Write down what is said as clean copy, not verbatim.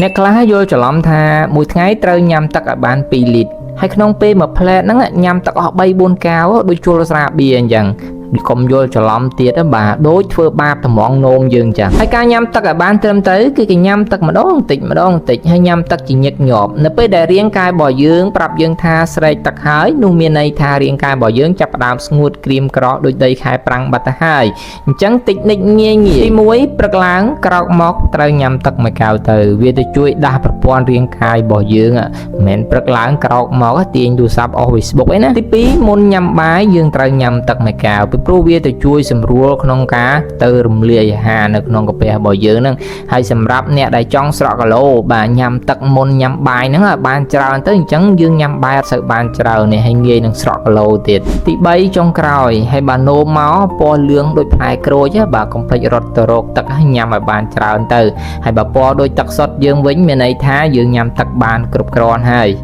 អ្នកខ្លះយល់ច្រឡំថាមួយថ្ងៃត្រូវញ៉ាំទឹកឲ្យបាន2លីត្រហើយក្នុងពេលមួយផ្លែតហ្នឹងញ៉ាំទឹកអស់3 4កែវដូចជុលស្រាបៀរអញ្ចឹងកុំយល់ច្រឡំទៀតណាបាទដូចធ្វើបាបតម្រងនោមយើងចឹងហើយការញ៉ាំទឹកឲ្យបានត្រឹមត្រូវគឺគេញ៉ាំទឹកម្ដងតិចម្ដងតិចហើយញ៉ាំទឹកជាញឹកញាប់នៅពេលដែលរាងកាយរបស់យើងប្រាប់យើងថាស្រេកទឹកហើយនោះមានន័យថារាងកាយរបស់យើងចាប់ផ្ដើមស្ងួតក្រៀមក្រោះដូចដីខែប្រាំងបាត់ទៅហើយអញ្ចឹងតិចនិចងាយងាយទី1ព្រឹកឡើងក្រោកមកត្រូវញ៉ាំទឹកមួយកែវទៅវាទៅជួយដាស់ប្រព័ន្ធរាងកាយរបស់យើងមិនមែនព្រឹកឡើងក្រោកមកទាញទូរស័ព្ទអស់ Facebook អីណាទី2មុនញ៉ាំបាយយើងត្រូវញ៉ាំទឹកមួយកែវពីព្រោះវាទៅជួយសម្រួលក្នុងការទៅរំលាយអាហារនៅក្នុងកាពះរបស់យើងហ្នឹងហើយសម្រាប់អ្នកដែលចង់ស្រក់គីឡូបាទញ៉ាំទឹកមុនញ៉ាំបាយហ្នឹងឲ្យបានច្រើនទៅអញ្ចឹងយើងញ៉ាំបាយអត់សូវបានច្រើននេះហើយងាយនឹងស្រក់គីឡូទៀតទី3ចុងក្រោយហើយបើនោមមកពណ៌លឿងដូចផ្លែក្រូចបាទកុំភ្លេចរត់ទៅរកទឹកហើយញ៉ាំឲ្យបានច្រើនទៅហើយបើពណ៌ដូចទឹកសុទ្ធយើងវិញមានន័យថាយើងញ៉ាំទឹកបានគ្រប់គ្រាន់ហើយ។